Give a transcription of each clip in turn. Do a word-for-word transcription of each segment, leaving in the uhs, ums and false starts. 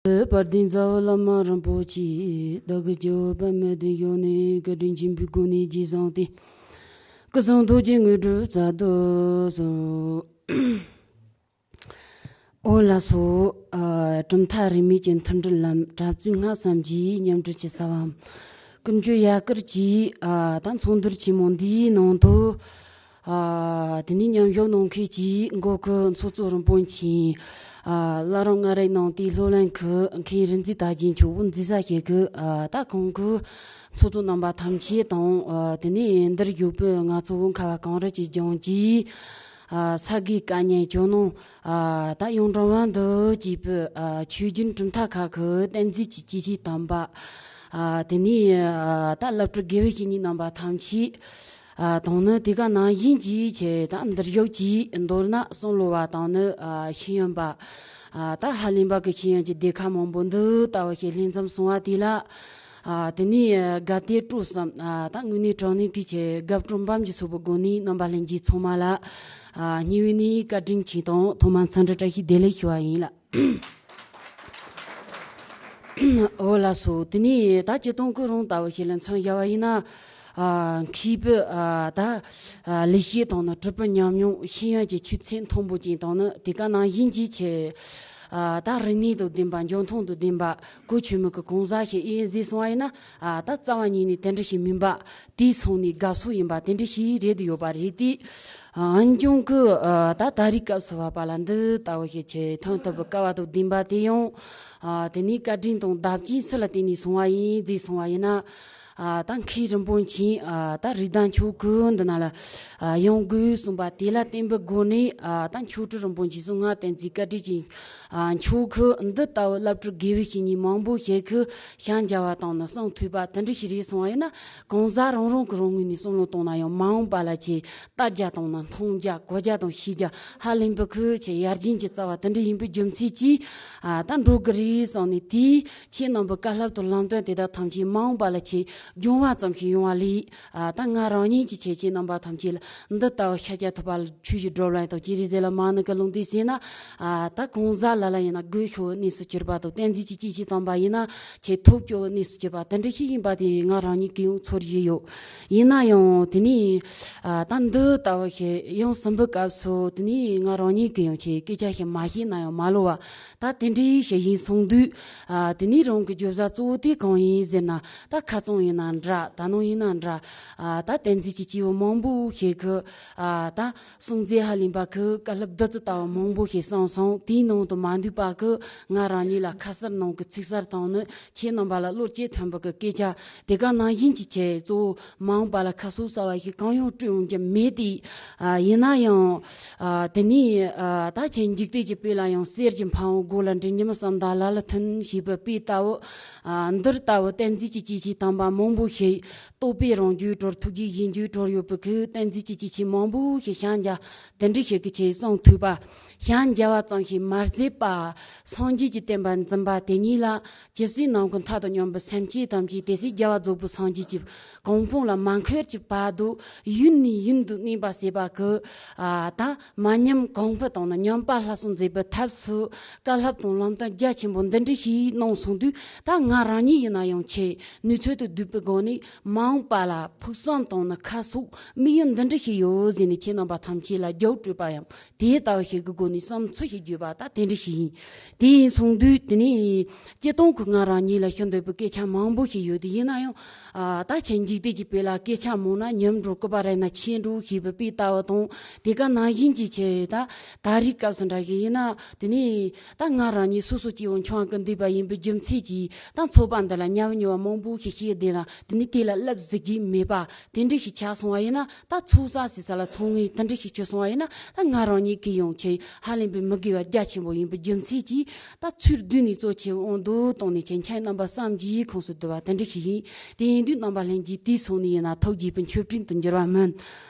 དཔལ་ལྡན་རྩ་བའི་བླ་མ་རིན་པོ་ཆེ། བདག་གི་སྐྱེ་བོ་དཔལ་མོའི་བདེ་མཆོག་ནས། བཀའ་དྲིན་ཆེན་པོའི་སྒོ་ནས་རྗེས་བཟུང་སྟེ། སྐུ་གསུང་ཐུགས་ཀྱི་དངོས་གྲུབ་སྩལ་དུ་གསོལ། འོ་ལགས་སོ། ཨ། གྲུབ་མཐའ་རིས་མེད་ཀྱི་མཐུན་སྒྲིལ་ལམ་གྲྭ་བཙུན་སྔགས་བསམ་གྱིས་མཉམ་འབྲེལ་གྱི་ས་བབ། ཀུན་སྤྱོད་ཡར་སྐུལ་གྱིས། ཨ། ད་ཚོགས་འདུ་ཆེན་མོ་འདིའི་ནང་དུ། ཨ། དེ་ནས་མཉམ་ཞུགས་གནང་མཁན་གྱི་འགོ་ཁུངས་ཚོགས་གཙོ་རིན་པོ་ཆེ། ཨ། བླ་རུང་སྔགས་རིག་གནང་བསྟེན་སློབ་གླིང་གི་མཁན་རིག་འཛིན་དར་རྒྱས་མཆོག་འཛིན་གྲྭ་ཞིག་གི། ཨ། ད་ཁོང་གི་ཚོགས་གཙོ་རྣམ་པ་ཐམས་ཅད་དང་། ཨ། དེ་ནས་འདིར་བཞུགས་པའི་ང་ཚོ་བོད་ཁ་བ་གངས་རི་གི་ལྗོངས་ཀྱི། ཨ། ས་དགེ་བཀའ་རྙིང་ཇོ་ནང་། ཨ། ད་གཡུང་དྲུང་བ་འདི་བཅས་པའི། ཨ། ཆོས་བརྒྱུད་གྲུབ་མཐའ་ཁག་གི་བསྟན་འཛིན་གྱི་སྐྱེས་ཆེན་དམ་པ། ཨ། དེ་ནས། ཨ། ད་བླ་སྤྲུལ་དགེ་བའི་བཤེས་གཉེན་རྣམ་པ་ཐམས་ཅད། ཨ། དང་ནི་དེ་ག་ནང་བཞིན་གྱི་ཆེད་དུ་འདིར་བཞུགས་ཀྱི་མདོར་ན་བསམ་བློ་བ་དང་ནི། ཨ། ཤེས་ཡོན་པ། ཨ། ད་ཧ་ལས་པ་གི་ཤེས་ཡོན་གྱི་སྡེ་ཁག་མང་པོ་འདི་ལྟ་བུ་ཞིག་ལྷན་འཛོམས་སོང་བ་དེ་ལ། ཨ། དེ་ནས་དགའ་དད་སྤྲོ་གསུམ། ཨ། ད་དངོས་གནས་དྲང་གནས་ཀྱི་ཆེད་དགའ་སྤྲོ་འབུམ་གྱིས་བསུ་བའི་སྒོ་ནས་རྣམ་པ་ལྷན་རྒྱས་ཚང་མ་ལ། ཨ། སྙིང་དབུས་ནས་བཀའ་དྲིན་ཆེ་དང་ཐོག་མར་འཚམས་འདྲི་བཀྲ་ཤིས་བདེ་ལེགས་ཞུ་བ་ཡིན་ལགས། འོ་ལགས་སོ། དེ་ནས་ད་སྤྱིར་བཏང་ཁོ་རང་ལྟ་བུ་ཞིག་ལ་མཚོན་བྱ་བ་ཡིན་ན། ཨ། མཁས་པའི། ཨ། ད། ཨ། ལེགས་བཤད་དང་ནི་གྲུབ་པའི་ཉམས་མྱོང་ཤེས་ཡོན་གྱི་ཆུ་ཚད་མཐོན་པོ་ཅན་དང་ནི་དེ་ག་ནང་བཞིན་གྱི་ཆེད། ཨ། ད་རིག་གནས་དང་ལྡན་པ། འཇོན་ཐང་དང་ལྡན་པ། གོ་ཆོད་མི་གི་གང་ཟག་ཞིག་ཡིན་ཟེར་སོང་བ་ཡིན་ན། ཨ། ད་རྩ་བ་ཉིད་ནས་དེ་འདྲ་ཞིག་མིན་པ། དེ་སོང་ནས་དགའ་ཚོར་ཡིན་པ་དེ་འདྲ་ཞིག་རེད་ཡོད་པ་རེད་དེ། ཨ། འོན་ཀྱང་གི། ཨ། ད་ད་རེས་སྐབས་སུ་བབ་པ་ལ་འདི་ལྟ་བུ་ཞིག་ཆེད་ཐོན་ཐུབ་པའི་སྐལ་བ་དང་ལྡན་པ་དེ་ཡང་། ཨ། དེ་ནས་བཀའ་དྲིན་དང་བདག་རྐྱེན་སུ་ལ་བརྟེན་ནས་སོང་བ་ཡིན་ཟེར་སོང་བ་ཡིན་ན། ཨ། ད་མཁན་རིན་པོ་ཆེ། ཨ། ད་རིགས་ལྡན་མཆོག་གིས་འདི་ན་ལ། ཨ། ཡོང་དགོས་གསུངས་པ་དེ་ལ་བརྟེན་པའི་སྒོ་ནས། ཨ། ད་མཆོག་སྤྲུལ་རིན་པོ་ཆེ་གསུང་ངག་བསྟན་འཛིན་བཀའ་དྲིན་ཅན། ཨ། མཆོག་གིས་འདི་ལྟ་བུ་བླ་སྤྲུལ་དགེ་བའི་བཤེས་གཉེན་མང་པོ་ཞིག་གིས་ཞལ་མཇལ་བ་དང་ནི་གསུང་ཐོས་པ་དེ་འདྲ་ཞིག་རེད་སོང་བ་ཡིན་ན། གང་ཟག་རང་རང་གི་རང་ངོས་ནས་བསམ་བློ་བཏང་ན་ཡང་མ་འོངས་པ་ལ་ཆེད་ལྟ་རྒྱུ་དང་ནི་མཐོང་རྒྱུ། གོ་རྒྱུ་དང་ཤེས་རྒྱུ་ཧ་ལས་པའི་ཁུ་ཆེ་ཡར་རྒྱས་ཀྱི་རྩ་བ་དེ་འདྲ་ཡིན་པའི་རྒྱུ་མཚན་གྱིས། ཨ། ད་འགྲོ་གི་རེད་བསམ་ནས། དེས་ཁྱེད་རྣམ་པའི་བཀའ་སློབ་དང་ལམ་སྟོན་དེ་དག་ཐམས་ཅད་མ་འོངས་པ་ལ་ཆེད་སྦྱོང་བ་ཙམ་ཞིག་ཡོང་བ་ལས། ཨ། ད་ང་རང་ཉིད་ཀྱི་ཆེད་ཁྱེད་རྣམ་པ་ཐམས་ཅད་ལ་འདི་ལྟ་བུ་ཤཱཀྱ་ཐུབ་པ་ཆོས་ཀྱི་སྒྲོན་མེ་དང་སྤྱན་རས་གཟིགས་ལ་མ་ཎི་བསྐུལ་ལུང་དེ་ཟེར་ན། ཨ། ད་གང་ཟག་ལ་ལ་ཡིན་ན་དགོས་ཤོག་གནས་སུ་གྱུར་པ་དང་། བསྟན་འཛིན་གྱི་སྐྱེས་ཆེན་དམ་པ་ཡིན་ན་ཆེད་ཐོབ་སྐྱོ་བའི་གནས་སུ་གྱུར་པ་དེ་འདྲ་ཞིག་ཡིན་པ་དེ་ང་རང་ཉིད་ཀྱིས་ཡང་ཚོར་བཞིན་ཡོད། ཡིན་ན་ཡང་དེ་ནས། ཨ། ད་འདི་ལྟ་བུ་ཞིག་ཡང་གསུམ་པའི་སྐབས་སུ་དེ་ནས་ང་རང་ཉིད་ཀྱིས་ཡང་ཆེད་སྐད་ཆ་ཞིག་མ་བཤད་ན་ཡང་མ་ལོ་བ། ད་དེ་འདྲའི་ཞིག་ཡིན་སོང་དུས། ཨ། དེ་ནས་རང་གི་བརྗོད་བྱ་གཙོ་བོ་དེ་གང་ཡིན་ཟེར་ན། ད་ཁ་རྩང་ཡིན་ན་འདྲ། ད་ནང་ཡིན་ན་འདྲ། ཨ། ད་བསྟན་འཛིན་གྱི་སྐྱེས་བུ་མང་པོ་ཞིག་གིས། ཨ། ད་གསུང་ཚད་ཧ་ལས་པ་གི་བཀའ་སློབ་བདུད་རྩི་ལྟ་བུ་མང་པོ་ཞིག་གསུངས་སོང་། དེའི་ནང་དུ་མ་འདུས་པ་གི་ང་རང་ཉིད་ལ་ཁ་གསལ་ནང་གི་ཚིག་གསལ་དང་ནི་ཁྱེད་རྣམ་པ་ལ་བློ་སྐྱེད་ཐོན་པ་གི་སྐད་ཆ་དེ་ག་ནང་བཞིན་གྱི་ཆེད་གཙོ་བོ་མ་འོངས་པ་ལ་ཁ་གསོ་ཟ་བ་ཞིག་གང་ཡང་སྤྲོད་ཡོང་རྒྱུ་མེད་དེ། ཨ། ཡིན་ན་ཡང་། ཨ། དེ་ནས། ཨ། ད་ཁྱེད་འཇིག་རྟེན་གྱི་དཔེ་ལ་ཡང་གསེར་གྱི་འཕང་བོ་མགོ་ལ་འདྲེན་གྱི་མི་བསམ་དང་ལ་ལ་མཐུན་ཞེས་པའི་དཔེ་ལྟ་བུ། ཨ། འདིར་ལྟ་བུ་བསྟན་འཛིན་གྱི་སྐྱེས་ཆེན་དམ་པ་མང་པོ་ཞིག་རྟོགས་པས་རང་རྒྱུད་གྲོལ། ཐུགས་རྗེས་གཞན་རྒྱུད་གྲོལ་ཡོད་པའི་ཁུ་བསྟན་འཛིན་གྱི་སྐྱེས་ཆེན་མང་པོ་ཞིག་ཞལ་མཇལ་དེ་འདྲ་ཞིག་གི་ཆེད་གསུང་ཐོས་པ། ཞལ་མཇལ་བ་ཙམ་ཞིག་མ་ཟད་པ། སངས་རྒྱས་ཀྱི་བསྟན་པ་འཛིན་པ་དེ་ཉིད་ལ་ཇི་སྲིད་ནམ་མཁའི་མཐའ་དང་མཉམ་པའི་སེམས་ཅན་ཐམས་ཅད་དེ་སྲིད་རྒྱལ་བ་རྫོགས་པའི་སངས་རྒྱས་ཀྱི་གོ་འཕང་ལ་མ་འཁོད་ཀྱི་བར་དུ་ཡུན་ནས་ཡུན་དུ་གནས་པ་ཟེར་བ་གི། ཨ། ད་མ་ཉམས་གོང་འཕེལ་དང་ནི་ཉམས་པ་སླར་གསོ་མཛད་པའི་ཐབས་སུ་བཀའ་སློབ་དང་ལམ་སྟོན་རྒྱ་ཆེན་པོ་འདི་འདྲ་ཞིག་གནང་སོང་དུས། ད་ང་རང་ཉིད་ཡིན་ན་ཡང་ཆེད་ནུས་ཚོད་དུ་བསྡུས་པའི་སྒོ་ནས་མ་འོངས་པ་ལ་ཕུགས་བསམ་དང་ནི་ཁ་ཕྱོགས་དམིགས་ཡུལ་འདི་འདྲ་ཞིག་ཡོད་ཟེར་ནས་ཁྱེད་རྣམ་པ་ཐམས་ཅད་ལ་རྒྱབ་སྤྲོད་པ་ཡང་དེ་ལྟ་བུ་ཞིག་གི་སྒོ་ནས་བསམ་ཚུལ་ཞིག་བརྗོད་པ་ད་དེ་འདྲ་ཞིག་ཡིན། དེ་ཡིན་སོང་དུས་དེ་ནས་སྤྱིར་བཏང་གི་ང་རང་ཉིད་ལ་ཞུ་འདོད་པའི་སྐད་ཆ་མང་པོ་ཞིག་ཡོད་དེ། ཡིན་ན་ཡང་། ཨ། ད་ཁྱེད་འཇིག་རྟེན་གྱི་དཔེ་ལ་སྐད་ཆ་མང་ན་ཉམས་འགྲོ། སྐུད་པ་རིང་ན་ཆད་འགྲོ་ཞེས་པའི་དཔེ་ལྟ་བུ་དང་། དེ་ག་ནང་བཞིན་གྱི་ཆེད་ད་ད་རེས་སྐབས་སུ་འདྲ་ཞིག་ཡིན་ན། དེ་ནས་ད་ང་རང་ཉིད་སོ་སོ་སྐྱེ་བོ་འཆིང་བ་ཀུན་ལྡན་པ་ཡིན་པའི་རྒྱུ་མཚན་གྱིས་ད་ཚོགས་པ་འདི་ལ་ཉབ་ཉོབ་མང་པོ་ཞིག་བཤད་བསྡད་ན། དེ་ནས་དེ་ལ་ལབ་གཟིགས་རྒྱུ་མེད་པ་དེ་འདྲ་ཞིག་ཆགས་སོང་བ་ཡིན་ན། ད་ཚོགས་བསགས་ཟེར་ས་ལ་ཚོགས་ངེས་དེ་འདྲ་ཞིག་བྱུང་སོང་བ་ཡིན་ན། ད་ང་རང་ཉིད་ཀྱིས་ཡང་ཆེད་ཧ་ལས་པའི་མི་དགེ་བ་རྒྱ་ཆེན་པོ་ཡིན་པའི་རྒྱུ་མཚན་གྱིས། ད་ཚུར་བསྡུས་ནས་གཙོ་ཆེ་འོང་དུ་བཏང་ནས་ཁྱེད་ཁྱེད་རྣམ་པ་བསམ་གྱིས་ཁོངས་སུ་བསྡུ་བ་དེ་འདྲ་ཞིག་ཡིན། དེ་ཡིན་དུས་རྣམ་པ་ལྷན་རྒྱས་དེའི་སོང་ནས་ཡིན་ན་ཐུགས་དགྱེས་པའི་མཆོད་སྤྲིན་དུ་འགྱུར་བ་མིན།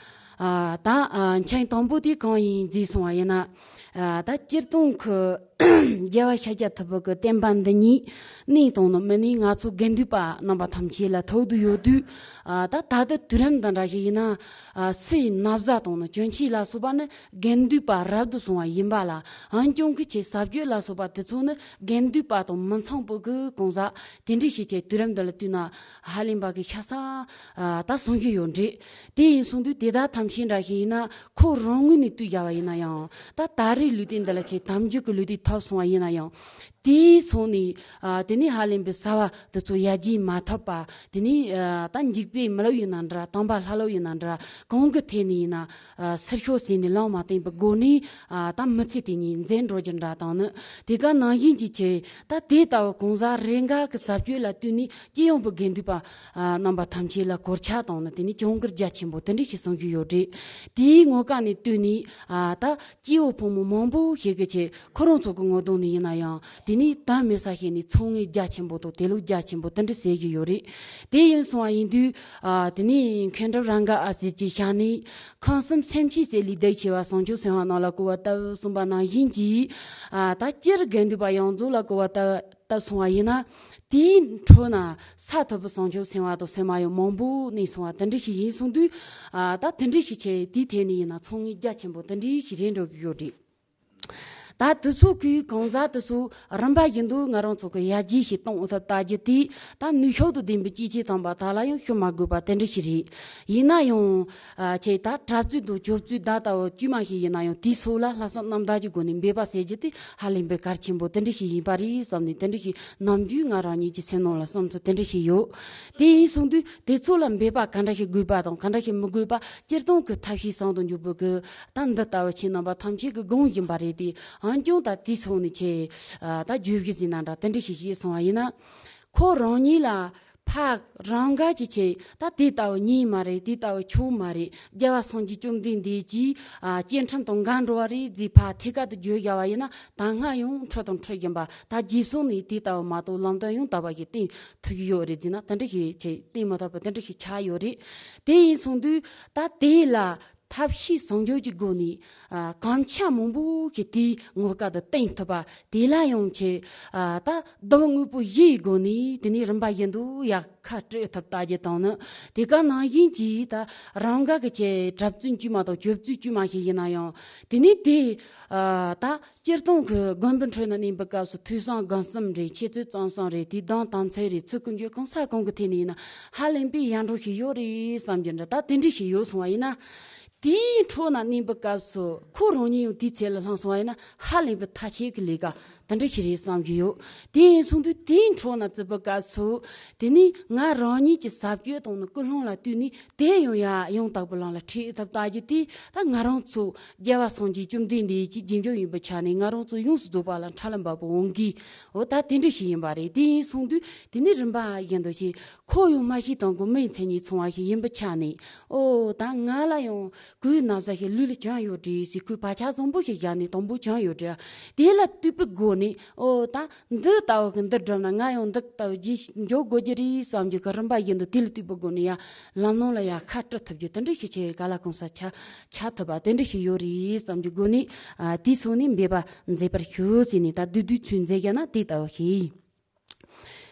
ཨ། ད། ཨ། མཆན་དང་པོ་དེ་གང་ཡིན་ཟེར་སོང་བ་ཡིན་ན། ད་སྤྱིར་བཏང་གི་རྒྱལ་བ་ཤཱཀྱ་ཐུབ་པ་གི་བསྟན་པ་འདི་ཉིད་གནས་དང་ནི་མི་གནས། ང་ཚོ་དགེ་འདུན་པ་རྣམ་པ་ཐམས་ཅད་ལ་ཐོབ་ཏུ་ཡོད་དུས། ད་ད་ལྟ་དུས་རིམ་འདི་འདྲ་ཞིག་ཡིན་ན། སུའི་ན་བཟའ་དང་ནི་གྱོན་ཆས་ལ་སོགས་པ་ནི་དགེ་འདུན་པ་རབ་ཏུ་བྱུང་བ་ཡིན་པ་ལ། འོན་ཀྱང་གི་ཆེ་ཟབ་སྤྱོད་ལ་སོགས་པ་དེ་ཚོ་ནི་དགེ་འདུན་པ་དང་མི་མཚུངས་པའི་གི་གང་ཟག་དེ་འདྲ་ཞིག་ཆེ་དུས་རིམ་འདི་ལ་བལྟས་ན་ཧ་ལས་པ་གི་ཤ་ཚ་ད་བྱུང་གི་ཡོད་འདྲ། དེ་ཡིན་སོང་དུས་དེ་དག་ཐམས་ཅད་འདྲ་ཞིག་ཡིན་ན་ཁོ་རང་ངོས་ནས་བལྟས་བཞག་པ་ཡིན་ན་ཡང་། ད་ད་རེས་ལུས་རྟེན་འདི་ལ་ཆེ་དམ་རྒྱུད་ཀྱི་ལུས་རྟེན་ཐོབ་སོང་བ་ཡིན་ན་ཡང་། དེའི་ཚོགས་ནས་དེ་ནས་ཧ་ལས་པའི་བྱ་བ་དེ་ཚོ་ཡར་རྒྱས་མ་ཐུབ་པ། དེ་ནས་ད་འཇིགས་པའི་མི་ལུགས་ཡིན་ན་འདྲ། དམ་པ་ལྷ་ལུགས་ཡིན་ན་འདྲ། གང་གི་ཐད་ནས་ཡིན་ན་སེར་ཤོག་ཟིན་ནས་ལམ་མ་བསྟན་པའི་སྒོ་ནས་ད་མི་ཚེ་དེ་ཉིད་འཛད་འགྲོ་རྒྱུ་འདྲ་དང་ནི། དེ་ག་ནང་བཞིན་གྱི་ཆེ་ད་དེ་ལྟ་བུ་གང་ཟག་རེ་འགའ་གི་ཟབ་སྤྱོད་ལ་བལྟས་ནས་སྤྱི་ཡོངས་པའི་དགེ་འདུན་པ་རྣམ་པ་ཐམས་ཅད་ལ་གོད་ཆག་དང་ནི་དེ་ནས་གྱོང་གུད་རྒྱ་ཆེན་པོ་དེ་འདྲ་ཞིག་བྱུང་གི་ཡོད་རེད། དེའི་ངོ་ག་ནས་བལྟས་ནས་ད་སྐྱེ་བོ་ཕོ་མོ་མང་པོ་ཞིག་གི་ཆེ་ཁོ་རང་ཚོ་གི་ངོ་གདོང་ནས་ཡིན་ན་ཡང་དེ་ནས་དོན་མེད་ས་ཞིག་ནས་ཚོང་ངེས་རྒྱ་ཆེན་པོ་དང་དེ་ལུགས་རྒྱ་ཆེན་པོ་དེ་འདྲ་ཟེར་གྱི་ཡོད་རེད། དེ་ཡིན་སོང་བ་ཡིན་དུས་དེ་ནས་མཁན་སློབ་རང་ག་ཨ་ཟེར་གྱི་ཤ་ནས་ཁམས་གསུམ་སེམས་ཅན་ཟེར་ལས་འདས་ཆེ་བ་བྱང་ཆུབ་སེམས་དཔའ་རྣམས་ལ་གོ་བ་ལྟ་བུ་གསུངས་པ་ནང་བཞིན་གྱིས། ད་སྤྱིར་དགེ་འདུན་པ་ཡོངས་རྫོགས་ལ་གོ་བ་ལྟ་བུ་ལྟ་སོང་བ་ཡིན་ན། དེའི་འཕྲོ་ན་ས་ཐོབ་པའི་བྱང་ཆུབ་སེམས་དཔའ་དང་སེམས་མ་ཡང་མང་པོ་གནས་སོང་བ་དེ་འདྲ་ཞིག་ཡིན་སོང་དུས། ད་དེ་འདྲ་ཞིག་བྱས་དེའི་ཐད་ནས་ཡིན་ན་ཚོང་ངེས་རྒྱ་ཆེན་པོ་དེ་འདྲ་ཞིག་རེད་འགྲོ་གི་ཡོད་རེད། ད་དེ་ཚོ་གི་གང་ཟག་དེ་ཚོ་རིམ་པ་བཞིན་དུ་ང་རང་ཚོ་གི་ཡར་རྒྱས་ཤིག་གཏོང་ཐབས་ལྟ་རྒྱུ་དེ། ད་ནུས་ཤུགས་དང་ལྡན་པའི་སྐྱེས་ཆེན་དམ་པ་དག་ལ་ཡང་ཞུ་མ་དགོས་པ་དེ་འདྲ་ཞིག་རེད། ཡིན་ན་ཡང་། ཨ། ཁྱེད་ད་གྲྭ་བཙུན་དང་ཆོས་བཙུན་ད་ལྟ་བུ་དཀྱུས་མ་ཞིག་ཡིན་ན་ཡང་དེའི་སོགས་ལ་ལྷག་བསམ་རྣམ་དག་གི་སྒོ་ནས་འབད་པ་བྱེད་རྒྱུ་དེ་ཧ་ལས་པའི་གལ་ཆེན་པོ་དེ་འདྲ་ཞིག་ཡིན་པ་རེད་བསམ་ནས། དེ་འདྲ་ཞིག་ནམ་རྒྱུན་ང་རང་ཉིད་ཀྱི་སེམས་ནང་ལ་བསམ་ཚུལ་དེ་འདྲ་ཞིག་ཡོད། དེ་ཡིན་སོང་དུས་དེ་ཚོ་ལ་འབད་པ་ག་འདྲ་ཞིག་དགོས་པ་དང་ག་འདྲ་ཞིག་མི་དགོས་པ་སྤྱིར་བཏང་གི་ཐབས་ཤེས་བཟང་དུ་འཇུག་པོ་གི་ད་འདི་ལྟ་བུ་ཁྱེད་རྣམ་པ་ཐམས་ཅད་ཀྱི་དགོངས་ཡིན་པ་རེད་དེ། འོན་ཀྱང་ད་དེའི་སོགས་ནས་ཁྱེད་ད་བརྗོད་གཞི་ཟིན་ན་འདྲ་དེ་འདྲ་ཞིག་བཤད་སོང་བ་ཡིན་ན། ཁོ་རང་ཉིད་ལ་ཕ་རང་དགའ་ཅིག་བྱས། ད་དེ་ལྟ་བུ་ཉེས་མ་རེད། དེ་ལྟ་བུ་ཆོས་མ་རེད། རྒྱལ་བ་སངས་རྒྱས་བཅོམ་ལྡན་འདས་ཀྱིས་ཨ་སྐྱེ་ཁམས་དང་འགལ་འགྲོ་བ་རེད་ཟེར་ཕ་ཐད་ཀར་དུ་བརྗོད་བཞག་པ་ཡིན་ན། ད་སྔ་ཡང་འཁྲུལ་དང་འཁྲུལ་བཞིན་པ། ད་རྗེས་སོང་ནས་དེ་ལྟ་བུ་མ་གཏོགས་ལམ་སྟོན་ཡང་དག་པ་ཞིག་བསྟན་ཐུབ་ཀྱི་ཡོད་རེད་ཟེར་ན་དེ་འདྲ་ཞིག་བྱས་བསྟན་མ་ཐུབ་པ་དེ་འདྲ་ཞིག་ཆགས་ཡོད་རེད། དེ་ཡིན་སོང་དུས་ད་དེ་ལ་ཐབས་ཤེས་བཟང་སྤྱོད་ཀྱི་སྒོ་ནས། ཨ། གོམས་ཆ་མང་པོ་ཞིག་དེའི་ངོ་སྐལ་དུ་བསྟན་ཐུབ་པ། དེ་ལ་ཡང་ཆེ། ཨ། ད་སྡོམ་དངོས་པོ་བཞིའི་སྒོ་ནས་དེ་ནས་རིམ་པ་བཞིན་དུ་ཡར་ཁ་སྤྲོད་ཐུབ་ལྟ་རྒྱུ་དང་ནི། དེ་ག་ནང་བཞིན་གྱིས་ད་རང་དགའ་གི་ཆེ་གྲྭ་བཙུན་དཀྱུས་མ་དང་ཆོས་བཙུན་དཀྱུས་མ་ཞིག་ཡིན་ན་ཡང་། དེ་ནས་དེ། ཨ། ད་སྤྱིར་བཏང་གི་དགོན་པའི་ཁྲོད་ན་གནས་པའི་སྐབས་སུ་ཐོས་བསམ་སྒོམ་གསུམ་རེད། འཆད་རྩོད་རྩོམ་གསུམ་རེད། དེ་དང་དམ་ཚིག་རེད། ཚུལ་ཁྲིམས་སྤྱོད་གང་ས་གང་གི་ཐད་ནས་ཡིན་ན་ཧ་ལས་པའི་ཡར་འགྲོ་ཞིག་ཡོད་རེད་བསམ་རྒྱུ་འདྲ། ད་དེ་འདྲ་ཞིག་ཡོད་སོང་བ་ཡིན་ན། དེའི་འཕྲོ་ན་གནས་པའི་སྐབས་སུ་ཁོ་རང་ཉིད་ཡང་དེའི་ཚད་ལ་ལྷུང་སོང་བ་ཡིན་ན་ཧ་ལས་པའི་ཐ་ཆད་ཀྱི་ལས་ཀ་དེ་འདྲ་ཞིག་རེད་བསམ་གྱི་ཡོད། དེ་ཡིན་སོང་དུས་དེའི་འཕྲོ་ན་བརྩི་བའི་སྐབས་སུ། དེ་ནི་ང་རང་ཉིད་ཀྱི་ཟབ་སྤྱོད་དང་ནི་ཀུན་སློང་ལ་ལྟོས་ནས་དེ་ཡང་ཡང་ཡང་དག་པའི་ལམ་ལ་ཁྲིད་ཐབས་ལྟ་རྒྱུ་དེ། ད་ང་རང་ཚོ་རྒྱལ་བ་སངས་རྒྱས་བཅོམ་ལྡན་འདས་ཀྱི་རྗེས་འཇུག་ཡིན་པའི་ཆ་ནས་ང་རང་ཚོ་ཡོངས་སུ་རྫོགས་པ་ལ་ཁྲ་ལམ་པ་པོ་འོང་གི། འོ་ད་དེ་འདྲ་ཞིག་ཡིན་པ་རེད། དེ་ཡིན་སོང་དུས་དེ་ནི་རིམ་པ་བཞིན་དུ་ཆེ། ཁོ་ཡང་མ་ཤི་དང་གོ་མིའི་མཚན་ཉིད་མཚུངས་པ་ཞིག་ཡིན་པའི་ཆ་ནས། ཨོ་ད་ང་ལ་ཡང་གོས་ན་བཟའ་ཞིག་ལུས་ལ་བྱུང་ཡོད་དྲིས་ཟེར། ཁོས་བག་ཆགས་བཟང་པོ་ཞིག་བཞག་ནས་དང་པོ་བྱུང་ཡོད་དྲིས། དེ་ལ་ལྟོས་པའི་སྒོ་ནས་ཨོ་ད་འདི་ལྟ་བུ་གི་འདི་བསྒྲུབས་ན་ང་ཡང་འདི་ལྟ་བུ་རྗེས་འཇུག་དགོས་ཀྱི་རེད་བསམ་རྒྱུ་གི་རིམ་པ་བཞིན་དུ་དེ་ལ་ལྟོས་པའི་སྒོ་ནས་ཡ་ལམ་སྣ་ལ་ཡ་ཁ་སྤྲོད་ཐུབ་རྒྱུ་དེ་འདྲ་ཞིག་ཆེ་ག་ལ་གང་ས་ཆ་ཆ་ཐུབ་པ་དེ་འདྲ་ཞིག་ཡོད་རེད་བསམ་རྒྱུ་སྒོ་ནས། ཨ། དེའི་སོགས་ནས་འབད་པ་མཛད་པར་ཞུ་ཟེར་ནས་ད་བསྡུས་བསྡུས་ཚུལ་མཛད་བཞག་ན་དེ་ལྟ་བུ་ཞིག་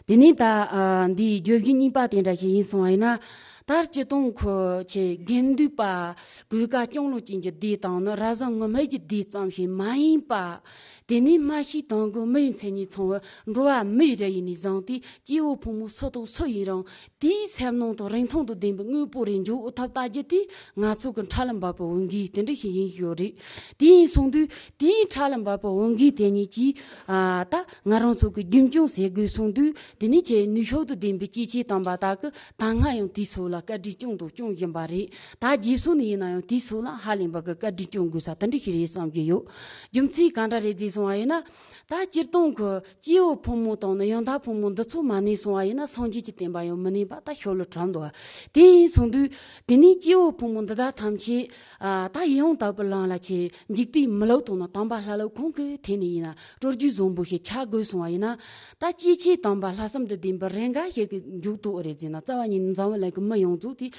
དེ་ནས་ད་ཨ་འདིའི་བརྗོད་གཞི་གཉིས་པ་དེ་འདྲ་ཞིག་ཡིན་སོང་བ་ཡིན་ན། ད་སྤྱིར་བཏང་ཁོ་ཆེ་དགེ་འདུན་པ་གོས་དཀར་སྐྱོང་ལོ་ཅན་གྱི་སྡེ་དང་ནི་ར་བཟང་ངུར་སྨྲིག་གི་སྡེ་ཙམ་ཞིག་མ་ཡིན་པ། དེ་ནས་མ་ཤི་དང་གོ་མིའི་མཚན་ཉིད་མཚུངས་པའི་འགྲོ་བ་མི་རེ་ཡིན་ནས་བཟུང་སྟེ་སྐྱེ་བོ་ཕོ་མོ་སུ་དང་སུ་ཡིན་རུང་དེའི་སེམས་ནང་དུ་རིན་ཐང་དང་ལྡན་པའི་དངོས་པོ་རེ་འཇོག་ཐབས་ལྟ་རྒྱུ་དེ་ང་ཚོ་གི་ཁྲ་ལམ་པ་པོ་འོང་གི་དེ་འདྲ་ཞིག་ཡིན་ཡོད་རེད། དེ་ཡིན་སོང་དུས་དེའི་ཁྲ་ལམ་པ་པོ་འོང་གི་དེ་ཉིད་ཀྱིས། ཨ། ད་ང་རང་ཚོ་གི་རྒྱུན་སྐྱོང་ཟེར་དགོས་སོང་དུས། དེ་ནི་ཆེས་ནུས་ཤུགས་དང་ལྡན་པའི་སྐྱེས་ཆེན་དམ་པ་དག་གི་ད་སྔ་ཡང་དེའི་སོགས་ལ་བཀའ་དྲིན་སྐྱོང་དང་སྐྱོང་བཞིན་པ་རེད། ད་རྗེས་སོ་ནས་ཡིན་ན་ཡང་དེའི་སོགས་ལ་ཧ་ལས་པ་གི་བཀའ་དྲིན་སྐྱོང་དགོས་ས་དེ་འདྲ་ཞིག་རེད་བསམ་གྱི་ཡོད། རྒྱུ་མཚན་གང་འདྲ་རེད་ཟེར་སོང་བ་ཡིན་ན། ད་སྤྱིར་བཏང་གི་སྐྱེ་བོ་ཕོ་མོ་དང་ནི་ཡང་དག་ཕོ་མོ་འདི་ཚོ་མ་གནས་སོང་བ་ཡིན་ན་སངས་རྒྱས་ཀྱི་བསྟན་པ་ཡང་མི་གནས་པ་ད་ཤོ་ལོ་གྲུབ་འདུག་དེ་ཡིན་སོང་དུས་དེ་ནས་སྐྱེ་བོ་ཕོ་མོ་འདི་དག་ཐམས་ཅད། ཨ། ད་ཡང་དག་པའི་ལམ་ལ་ཆེ་འཇུག་པའི་མི་ལུགས་དང་ནི་དམ་པ་ལྷ་ལུགས་གང་གི་ཐད་ནས་ཡིན་ན་སྤྲོ་རྒྱུ་བཟང་པོ་ཞིག་ཆགས་དགོས་སོང་བ་ཡིན་ན། ད་སྐྱེས་ཆེན་དམ་པ་ལྷག་བསམ་དང་ལྡན་པའི་རེ་འགའ་ཞིག་གི་འཇུག་ཐུབ་རེད་ཟེར་ན། རྩ་བ་ཉིད་འཛམ་བུ་གླིང་གི་མི་ཡོངས་རྫོགས་དེ།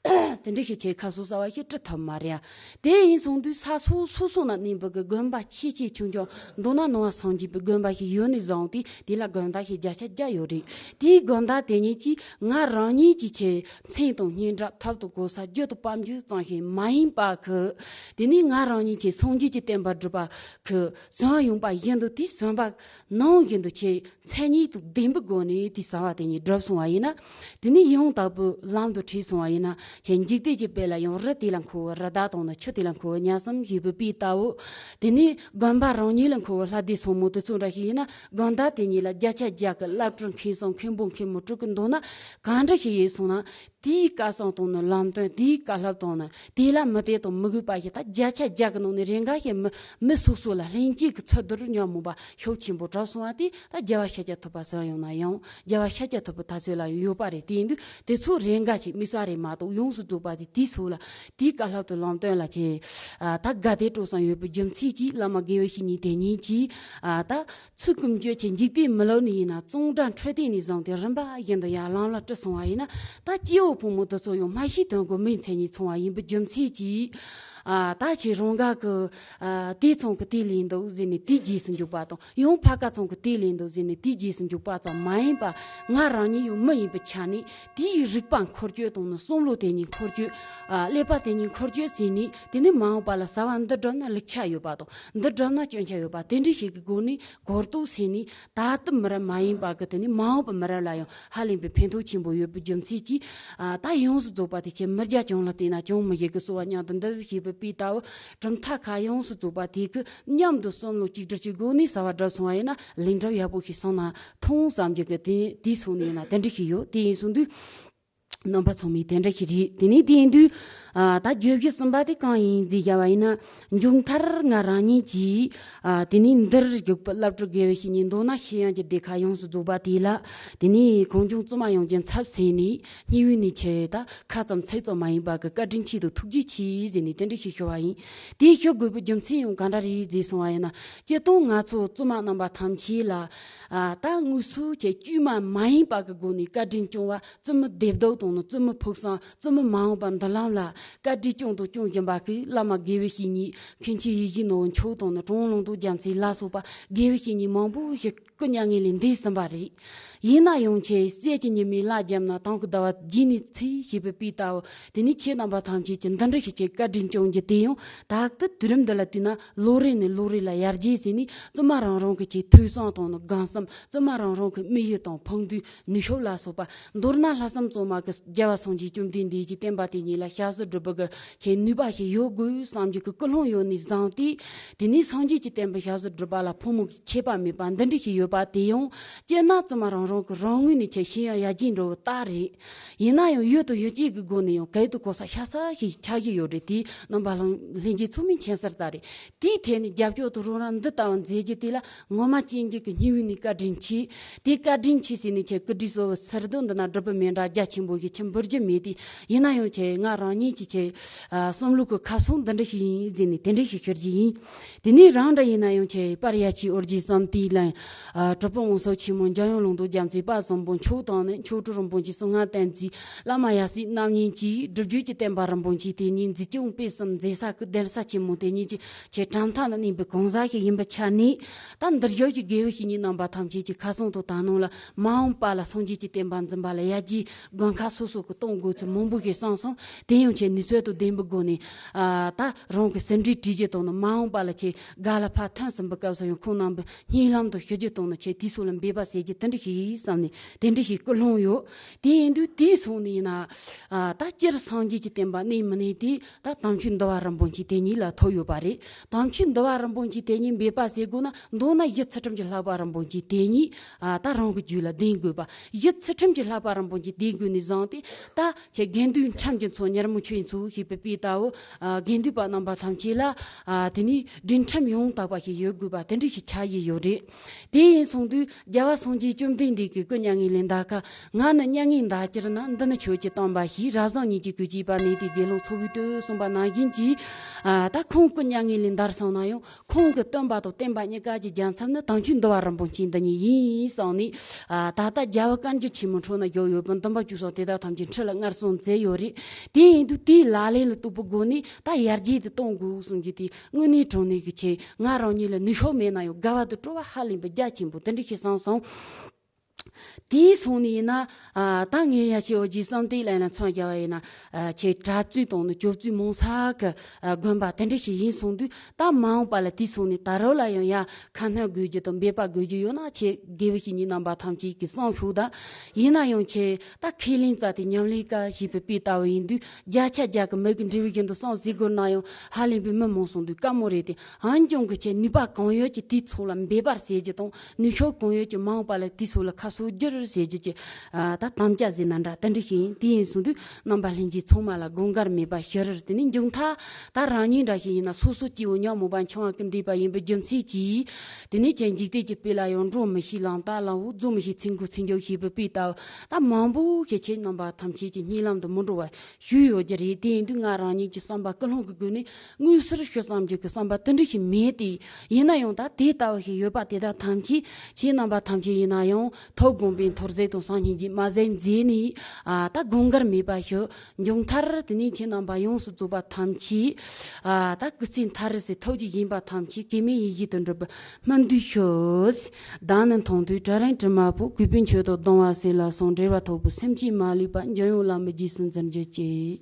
དེ་འདྲ་ཞིག་བྱས་ཁ་གསོ་ཟ་བ་ཞིག་བྲི་ཐུབ་མ་རེད་ཡ། དེ་ཡིན་སོང་དུས་ས་སོ་སོ་སོ་ན་གནས་པ་གི་དགོན་པ་ཆེ་ཆེ་ཆུང་ཆུང་མདོར་ན་ནང་བ་སངས་རྒྱས་པའི་དགོན་པ་ཞིག་ཡོད་ནས་བཟུང་སྟེ་དེ་ལ་དགོན་བདག་ཞིག་བརྒྱ་ཆ་བརྒྱ་ཡོད་རེད། དེའི་དགོན་བདག་དེ་ཉིད་ཀྱིས་ང་རང་ཉིད་ཀྱི་ཆེད་མཚན་དང་སྙན་གྲགས་ཐོབ་ཏུ་གོ་ས་རྒྱུ་དང་དཔལ་འབྱོར་ཙམ་ཞིག་མ་ཡིན་པ་གི། དེ་ནས་ང་རང་ཉིད་ཀྱི་སངས་རྒྱས་ཀྱི་བསྟན་པ་སྒྲུབ་པ་གི་བཟོ་ཡོང་པ་ཡིན་དུས་དེ་བཟོ་པ་ནང་བཞིན་དུ་ཆེད། མཚན་ཉིད་དང་ལྡན་པའི་སྒོ་ནས་དེ་གསང་བ་དེ་ཉིད་བསྒྲུབས་སོང་བ་ཡིན་ན། དེ་ནས་ཡང་དག་པའི་ལམ་དུ་ཁྲིད་སོང་བ་ཡིན་ན། ཁྱེད་འཇིག་རྟེན་གྱི་དཔལ་ལ་ཡང་རི་དེ་ལ་མཁོ་བའི་རི་དྭགས་དང་ནི་ཆུ་དེ་ལ་མཁོ་བའི་ཉ་གསུམ་ཞེས་པའི་དཔེ་ལྟ་བུ། དེ་ནས་དགོན་པ་རང་ཉིད་ལ་མཁོ་བའི་ལྷ་སྡེ་ཟབ་མོ་དེ་ཚོ་འདྲ་ཞིག་ཡིན་ན་དགོན་བདག་དེ་ཉིད་ལ་བརྒྱ་ཆ་བརྒྱ་གི་བླ་སྤྲུལ་མཁན་ཟུར་མཁན་པོ་མཁན་མོ་སྤྲུལ་གི་འདུག་ན་གང་འདྲ་ཞིག་ཡིན་སོང་ན། དེའི་བཀའ་གསུང་དང་ནི་ལམ་སྟོན། དེའི་བཀའ་སློབ་དང་ནི་དེ་ལ་མི་དད་དང་མི་གུས་པ་ཞིག་ད་བརྒྱ་ཆ་བརྒྱ་གི་ནང་ནས་རེ་འགའ་ཞིག་མི་མི་སོ་སོ་ལ་ལྷན་སྐྱེས་ཀྱི་ཚུལ་དུ་ཉོན་མོངས་པ་ཤུགས་ཆེན་པོ་དྲག་སོང་བ་དེ་ད་རྒྱལ་བ་ཤཱཀྱ་ཐུབ་པ་ཟེར་ཡོང་ན་ཡང་རྒྱལ་བ་ཤཱཀྱ་ཐུབ་པའི་དུས་ཚོད་ལ་ཡོད་པ་རེད། དེ་ཡིན་དུས་དེ་ཚོ་རེ་འགའ་ཞིག་དམིགས་བསལ་རེད་མ་གཏོགས་ཡོངས་སུ་རྫོགས་པ་དེ་དེའི་ཚོ་ལ་དེའི་བཀའ་སློབ་དང་ལམ་སྟོན་ལ་ཆེ་ད་དགའ་དད་སྤྲོ་བསམ་ཡོད་པའི་རྒྱུ་མཚན་གྱིས་བླ་མ་དགེ་བའི་བཤེས་གཉེན་དེ་ཉིད་ཀྱིས་ད། ཚུལ་ཁྲིམས་གཅོད་ཅིང་འཇིག་རྟེན་མི་སློབ་ནི་ཡིན་ན་གཙང་སྦྲ་འཕྲོད་བསྟེན་ནས་བཟུང་སྟེ་རིམ་པ་བཞིན་དུ་ཡར་ལམ་ལ་ཁྲིད་སོང་བ་ཡིན་ན་ད་སྐྱེ་བོ་ཕོ་མོ་དེ་ཚོ་ཡང་སྨྲ་ཤེས་དོན་གོ་མིའི་མཚན་ཉིད་མཚུངས་པ་ཡིན་པའི་རྒྱུ་མཚན་གྱིས། ཨ་ད་ཁྱེད་རང་ག་གི་ཨ་དེ་ཚང་གི་དེ་ལས་འདུག་ཟེར་ནས་དེའི་རྗེས་སུ་འཇུག་པ་དང་ཡང་ཕ་ག་ཚང་གི་དེ་ལས་འདུག་ཟེར་ནས་དེའི་རྗེས་སུ་འཇུག་པ་ཙམ་མ་ཡིན་པ་ང་རང་ཉིད་ཡང་མི་ཡིན་པའི་ཆ་ནས་དེའི་རིག་པ་འཁོར་སྐྱོད་དང་ནི་བསམ་བློ་དེ་ཉིད་འཁོར་སྐྱོད། ཨ་ཀླད་པ་དེ་ཉིད་འཁོར་སྐྱོད་ཟེར་ནས་དེ་ནས་མ་འོངས་པ་ལ་བྱ་བ་འདི་བསྒྲུབ་ན་ལེགས་ཆ་ཡོད་པ་དང་འདི་བསྒྲུབ་ན་སྐྱོན་ཆ་ཡོད་པ་དེ་འདྲ་ཞིག་གི་སྒོ་ནས། གོ་རྟོགས་ཟིན་ནས་ད་ལྟ་མི་རབས་མ་ཡིན་པ་གི་དེ་ནི་མ་འོངས་པའི་མི་རབས་ལ་ཡང་ཧ་ལས་པའི་ཕན་ཐོགས་ཆེན་པོ་ཡོད་པའི་རྒྱུ་མཚན་གྱིས། ཨ་ད་ཡོངས་སུ་རྫོགས་པ་དེ་ཆེ་མི་རྒྱ་གྱོང་ལ་བལྟས་ན་གྱོང་མི་ཡི་གི་གསོ་བ་མཉམ་དུ་འདི་ཞེས་པའི་དཔེ་ལྟ་བུ་གྲུབ་མཐའ་ཁག་ཡོངས་སུ་རྫོགས་པ་དེ་གི་མཉམ་དུ་བསམ་བློ་གཅིག་སྒྲིལ་གྱི་སྒོ་ནས་གསལ་བ་བསྒྲགས་སོང་བ་ཡིན་ན་ལན་གྲབས་ཡག་པོ་ཞིག་སོང་ན་མཐོང་བསམ་རྒྱུ་གི་དེ་དེའི་སོང་ནས་ཡིན་ན་དེ་འདྲ་ཞིག་ཡོད། དེ་ཡིན་སོང་དུས། རྣམ་པ་ཚང་མས་དེ་འདྲ་ཞིག་རེད། དེ་ནས་དེ་ཡིན་དུས། ཨ་ད་བརྗོད་གཞི་གསུམ་པ་དེ་གང་ཡིན་ཟེར་བྱ་བ་ཡིན་ན། མཇུག་མཐར་ང་རང་ཉིད་ཀྱིས། ཨ་དེ་ནས་འདིར་བཞུགས་པའི་བླ་སྤྲུལ་དགེ་བའི་བཤེས་གཉེན་མདོར་ན་ཤེས་ཡོན་གྱི་སྡེ་ཁག་ཡོངས་སུ་རྫོགས་པ་དེ་ལ། དེ་ནས་གངས་ལྗོངས་བཙུན་མ་ཡོངས་ཀྱི་ཚབ་ཟིན་ནས་སྙིང་དབུས་ནས་ཆེ་ད་ཁ་ཙམ་ཚིག་ཙམ་མ་ཡིན་པ་གི་བཀའ་དྲིན་ཆེ་དང་ཐུགས་རྗེ་ཆེ་ཟེར་ནས་དེ་འདྲ་ཞིག་ཞུ་བ་ཡིན། དེ་ཞུ་དགོས་པའི་རྒྱུ་མཚན་ཡང་ག་འདྲ་རེད་ཟེར་སོང་བ་ཡིན་ན། སྤྱིར་བཏང་ང་ཚོ་བཙུན་མ་རྣམ་པ་ཐམས་ཅད་ལ། ཨ་ད་དངོས་སུ་ཆེ་དཀྱུས་མ་མ་ཡིན་པ་གི་སྒོ་ནས་བཀའ་དྲིན་སྐྱོང་བ། བཙུན་མོ་སྡེ་བདག་དང་ནི་བཙུན་མོ་ཕུགས་བསམ། བཙུན་མོ་མ་འོངས་པ་མདུན་ལམ་ལ་བཀའ་དྲིན་སྐྱོང་དང་སྐྱོང་བཞིན་པ་གི་བླ་མ་དགེ་བའི་བཤེས་གཉེན། མཁན་ཆེན་ཡིད་བཞིན་ནོར་བུ་མཆོག་དང་ནི་གྲུབ་དབང་ལུང་རྟོགས་རྒྱལ་མཚན་ལ་སོགས་པ་དགེ་བའི་བཤེས་གཉེན་མང་པོ་ཞིག་སྐུ་མྱ་ངན་ལས་འདས་ཟིན་པ་རེད། ཡིན་ན་ཡང་ཆེ་སྲས་ཀྱི་ཉི་མའི་ལ་བརྒྱབ་ན་དང་གི་ཟླ་བ་རྗེས་ནས་ཚེ་ཞེས་པའི་དཔེ་ལྟ་བུ། དེ་ནི་ཁྱེད་རྣམ་པ་ཐམས་ཅད་ཀྱི་འདི་འདྲ་ཞིག་ཆེ་བཀའ་དྲིན་སྐྱོང་རྒྱུ་དེ་ཡང་ད་ལྟ་དུས་རིམ་འདི་ལ་བལྟས་ན་ལོ་རེ་ནས་ལོ་རེ་ལ་ཡར་རྒྱས་ཟིན་ནས་བཙུན་མ་རང་རང་གི་ཆེ་ཐོས་བསམ་དང་ནི་སྒོམ་གསུམ། བཙུན་མ་རང་རང་གི་དམིགས་ཡུལ་དང་ཕུགས་འདུན། ནུས་ཤུགས་ལ་སོགས་པ། མདོར་ན་ལྷག་བསམ་གཙང་མ་གི་རྒྱལ་བ་སངས་རྒྱས་བཅོམ་ལྡན་འདས་ཀྱི་བསྟན་པ་དེ་ཉིད་ལ་ཞབས་ཞུ་སྒྲུབ་པ་གི་ཆེད་ནུས་པ་ཞིག་ཡོད་དགོས་བསམ་རྒྱུ་གི་ཀུན་སློང་ཡོད་ནས་བཟུང་སྟེ། དེ་ནས་སངས་རྒྱས་ཀྱི་བསྟན་པའི་ཞབས་ཞུ་སྒྲུབ་པ་ལ་ཕོ་མོ་གི་ཁྱད་པར་མེད་པ་འདི་འདྲ་ཞིག་ཡོད་པ་དེ་ཡང་སྤྱིར་ན་བཙུན་མ་རང་རང་གི་རང་ངོས་ནས་ཆེ་ཤེས་ཡོན་ཡར་རྒྱས་འགྲོ་བའི་རྟགས་རེད། ཡིན་ན་ཡང་ཡུལ་དང་ཡུལ་སྐྱེས་ཀྱི་སྒོ་ནས་ཡང་གལ་ཏེ་གོ་ས་ཤ་ཚ་ཞིག་ཆགས་ཀྱི་ཡོད་རེད། དེ་རྣམ་པ་ལྷན་རྒྱས་ཚོ་མིན་མཁྱེན་གསལ་ལྟར་རེད། དེའི་ཐད་ནས་རྒྱབ་སྐྱོར་དུ་རོགས་རམ་འདི་ལྟ་བུ་མཛད་རྒྱུ་དེ་ལ་ངོ་མ་ཅན་གྱི་གི་སྙིང་དབུས་ནས་བཀའ་དྲིན་ཆེ། དེ་བཀའ་དྲིན་ཆེ་ཟེར་ནས་ཁྱེད་སྐུ་དྲིན་གསོ་བའི་ཚུལ་དུ་འདི་ན་སྒྲུབ་པ་མེད་འདྲ་རྒྱ་ཆེན་པོ་ཞིག་ཁྱེད་འབུལ་རྒྱུ་མེད་དེ། ཡིན་ན་ཡང་ཁྱེད་ང་རང་ཉིད་ཀྱི་ཁྱེད་ཨ་བསམ་བློ་གི་ཁ་སང་འདི་འདྲ་ཞིག་ཡིན་ཟེར་ནས་དེ་འདྲ་ཞིག་ཤོད་རྒྱུ་ཡིན། དེ་ནས་རང་འདྲ་ཡིན་ན་ཡང་ཁྱེད་པར་ཡ་ཆི་ཨོ་རྒྱན་བསམ་གཏན་ལ་ཨ་གྲུབ་དཔོན་དབང་ཕྱུག་ཆེན་མོ་འཇམ་དབྱངས་ལུང་རྟོགས་རྒྱལ་མཚན་དཔལ་བཟང་པོ་མཆོག་དང་ནི་མཆོག་སྤྲུལ་རིན་པོ་ཆེ་གསུང་ངག་བསྟན་འཛིན་བླ་མ་ཡབ་སྲས་རྣམ་གཉིས་ཀྱིས་སྒྲུབ་བརྒྱུད་ཀྱི་བསྟན་པ་རིན་པོ་ཆེ་དེ་ཉིད་མཛེས་ལྗོངས་དཔེ་གསུམ་མཛེས་ས་ཁུལ་གདན་ས་ཆེན་མོ་དེ་ཉིད་ཀྱི་ཆེ་གྲུབ་མཐའ་ལ་གནས་པའི་གང་ཟག་ཞིག་ཡིན་པའི་ཆ་ནས། ད་འདིར་བཞུགས་ཀྱི་དགེ་བའི་བཤེས་གཉེན་རྣམ་པ་ཐམས་ཅད་ཀྱི་ཁ་སང་དང་ད་ནང་ལ་མ་འོངས་པ་ལ་སངས་རྒྱས་ཀྱི་བསྟན་པ་འཛིན་པ་ལ་ཡར་རྒྱས་དགོན་ཁག་སོ་སོ་གི་གཏོང་དགོས་ཚུལ་མང་པོ་ཞིག་གསུངས་སོང་། དེ་ཡང་ཆེ་ནུས་ཚད་དང་ལྡན་པའི་སྒོ་ནས་ཨ་ད་རང་གི་ཟིན་བྲིས་བྲིས་རྒྱུ་དང་ནི་མ་འོངས་པ་ལ་ཆེ་ག་ལ་ཕར་ཐོན་ཟིན་པའི་སྐབས་སུ་ཡང་ཁོང་རྣམ་པའི་སྙིང་ལམ་དུ་ཞུ་རྒྱུ་དང་ནི་ཆེ་དུས་སུ་ལ་འབད་པ་ཟེར་རྒྱུ་དེ་འདྲ་ཞིག་ཡིན་བསམ་ནས་དེ་འདྲ་ཞིག་ཀུན་སློང་ཡོད། དེ་ཡིན་དུས་དེའི་སོང་ནས་ཡིན་ན། ཨ་ད་སྤྱིར་སངས་རྒྱས་ཀྱི་བསྟན་པ་གནས་མི་གནས་དེ་ད་དམ་ཆོས་འདུལ་བ་རིན་པོ་ཆེ་དེ་ཉིད་ལ་ཐུག་ཡོད་པ་རེད། དམ་ཆོས་འདུལ་བ་རིན་པོ་ཆེ་དེ་ཉིད་འབད་པ་ཟེར་དགོས་ན་མདོར་ན་གཞི་ཚུལ་ཁྲིམས་ཀྱི་བསླབ་པ་རིན་པོ་ཆེ་དེ་ཉིད་ཨ་ད་རང་གི་རྒྱུད་ལ་ལྡན་དགོས་པ། གཞི་ཚུལ་ཁྲིམས་ཀྱི་བསླབ་པ་རིན་པོ་ཆེ་ལྡན་དགོས་ནས་བཟུང་སྟེ་ད་ཆེ་དགེ་འདུན་ཁྲིམས་ཀྱི་ཚོགས་ཉེར་མོ་ཆོས་ཚོགས་ཞེས་པའི་དཔེ་ལྟ་བུ། ཨ་དགེ་འདུན་པ་རྣམ་པ་ཐམས་ཅད་ལ་ཨ་དེ་ནས་སྒྲིག་ཁྲིམས་ཡང་དག་པ་ཞིག་ཡོད་དགོས་པ་དེ་འདྲ་ཞིག་ཆགས་ཡི་ཡོད་རེད། དེ་ཡིན་སོང་དུས་རྒྱལ་བ་སངས་རྒྱས་བཅོམ་ལྡན་ འདི་གི་སྐུ་མྱ་ངན་ལས་འདའ་ཁ། ང་ནི་མྱ་ངན་འདའ་གྱུར་ན། འདི་ནི་ཆོས་ཀྱི་སྟོན་པ་ཞིག། རབ་བཟང་ཉིད་ཀྱི་སྐུ་སྐྱེས་པ་ནི། དེ་དགེ་སློང་ཚོགས་པའི་དུ་གསུངས་པ་ནང་བཞིན་གྱིས། ཨ་ད་ཁོང་སྐུ་མྱ་ངན་ལས་འདར་སོང་ན་ཡང་། ཁོང་གི་སྟོན་པ་དང་བསྟན་པ་གཉིས་ཀ་གི་རྒྱལ་ཚབ་ནི་དམ་ཆོས་འདུལ་བ་རིན་པོ་ཆེ་འདི་ཉིད་ཡིན་བསམ་ནས། ཨ་ད་ལྟ་རྒྱལ་བ་བཀའ་འགྱུར་ཆེན་མོ་འཕྲོ་ན་བརྒྱབ་ཡོད་པའི་འདུན་པ་བཅུ་སོགས་དེ་དག་ཐམས་ཅད་ཁྲི་ལ་མངའ་གསོལ་མཛད་ཡོད་རེད། དེ་ཡིན་དུས་དེའི་ལག་ལེན་ལ་གཏོགས་པའི་སྒོ་ནས་ད་ཡར་རྒྱས་དེ་གཏོང་དགོས་གསུངས་ཀྱི་དེ་དངོས་གནས་དྲང་གནས་ཀྱི་ཆེད། ང་རང་ཉིད་ལ་ནུས་ཤུགས་མེད་ན་ཡང་དགའ་བ་དང་སྤྲོ་བ་ཧ་ལས་པའི་རྒྱ་ཆེན་པོ་དེ་འདྲ་ཞིག་བསམ་སོང་། དེའི་སོང་ནས་ཡིན་ན། ཨ་ད་ངས་ཡ་ཆེ་འོ་ཇི་བསམ་གཏན་ལ་ཡིན་ན་མཚོན་རྒྱག་པ་ཡིན་ན། ཨ་ཆེ་གྲྭ་བཙུན་དང་ནི་ཇོ་བཙུན་མང་ས་གི་ཨ་དགོན་པ་དེ་འདྲ་ཞིག་ཡིན་སོང་དུས། ད་མ་འོངས་པ་ལ་དེའི་སོང་ནས་ད་རོགས་ལ་ཡང་ཡ་ཁ་སྣོན་དགོས་རྒྱུ་དང་འབད་པ་དགོས་རྒྱུ་ཡོད་ན། ཆེ་དགེ་བའི་བཤེས་གཉེན་རྣམ་པ་ཐམས་ཅད་ཀྱིས་གསུངས་ཤོག་དང་། ཡིན་ན་ཡང་ཆེ་ད་ཁས་ལེན་རྩ་དེ་ཉམས་ལེན་དཀའ་ཞེས་པའི་དཔེ་ལྟ་བུ་ཡིན་དུས། བརྒྱ་ཆ་བརྒྱ་གི་མིག་གི་འབྲས་བུ་བཞིན་དུ་བསམ་ཟེར་དགོས་ན་ཡང་ཧ་ལས་པའི་མི་མང་སོང་དུས་དཀའ་མོ་རེད་དེ། འོན་ཀྱང་གི་ཆེ་ནུས་པ་གང་ཡོད་ཀྱིས་དེའི་ཚོགས་ལ་འབད་པར་བྱེད་རྒྱུ་དང་། ནུས་ཤུགས་གང་ཡོད་ཀྱིས་མ་འོངས་པ་ལ་དེའི་ཚོགས་ལ་ཁ་གསོ་རྒྱུར་བྱེད་རྒྱུ་གྱི། ཨ་ད་དམ་བཅའ་ཟེར་ན་འདྲ་དེ་འདྲ་ཞིག་ཡིན། དེ་ཡིན་སོང་དུས་རྣམ་པ་ལྷན་རྒྱས་ཚང་མ་ལ་དགོངས་འགལ་མེད་པ་ཞུ་རེད། དེ་ནས་མཇུག་མཐའ་ད་རང་ཉིད་འདྲ་ཞིག་ཡིན་ན། སོ་སོ་སྐྱེ་བོ་ཉོན་མོངས་པ་འཆིང་བ་ཀུན་འདུས་པ་ཡིན་པའི་རྒྱུ་མཚན་གྱིས། དེ་ནས་ཀྱང་འཇིག་རྟེན་གྱི་དཔེ་ལ་ཡང་འགྲོ་མི་ཤེས་ལམ་དང་བླང་བོ། རྫོགས་མི་ཤེས་ཚིག་མགོ་ཚིག་མཇུག་ཞེས་པའི་དཔེ་ལྟ་བུ། ད་མང་པོ་ཞིག་ཁྱེད་རྣམ་པ་ཐམས་ཅད་ཀྱི་སྙིང་ལམ་དུ་མི་འགྲོ་བ་ཞུས་ཡོད་ཀྱི་རེད། དེ་ཡིན་དུས་ང་རང་ཉིད་ཀྱི་བསམ་པ་ཀུན་སློང་གི་སྒོ་ནས་དངོས་སུ་ཞུ་བསམ་རྒྱུ་གི་བསམ་པ་དེ་འདྲ་ཞིག་མེད་དེ། ཡིན་ན་ཡང་ད་དེ་ལྟ་བུ་ཞིག་ཡོད་པ་དེ་དག་ཐམས་ཅད་ཁྱེད་རྣམ་པ་ཐམས་ཅད་ཡིན་ན་ཡང་ཐུགས་དགོངས་པའི་མཐོལ་ཟད་དང་སང་ཉིན་གྱི་མ་ཟད་མཛད་ནས། ཨ་ད་དགོངས་འགལ་མེད་པ་ཞུ། མཇུག་མཐར་དེ་ནས་ཁྱེད་རྣམ་པ་ཡོངས་སུ་རྫོགས་པ་ཐམས་ཅད། ཨ་ད་སྐུ་ཚེ་མཐར་རེ་སའི་ཐུགས་རྗེ་ཡིན་པ་ཐམས་ཅད་གེགས་མེད་ཡིད་བཞིན་དུ་འགྲུབ་པའི་སྨོན་འདུན་ཞུ། བདག་ནི་མཐོང་ཐོས་དྲི་རིང་དྲི་མ་ཕོག །གུས་པས་མཆོད་དོ་གདུང་བ་སེལ་ལ་སོགས། འབྲེལ་བ་ཐོགས་པའི་སེམས་ཅན་མ་ལུས་པ། འཇམ་དབྱངས་བླ་མའི་རྗེས་སུ་འཛིན་གྱུར་ཅིག།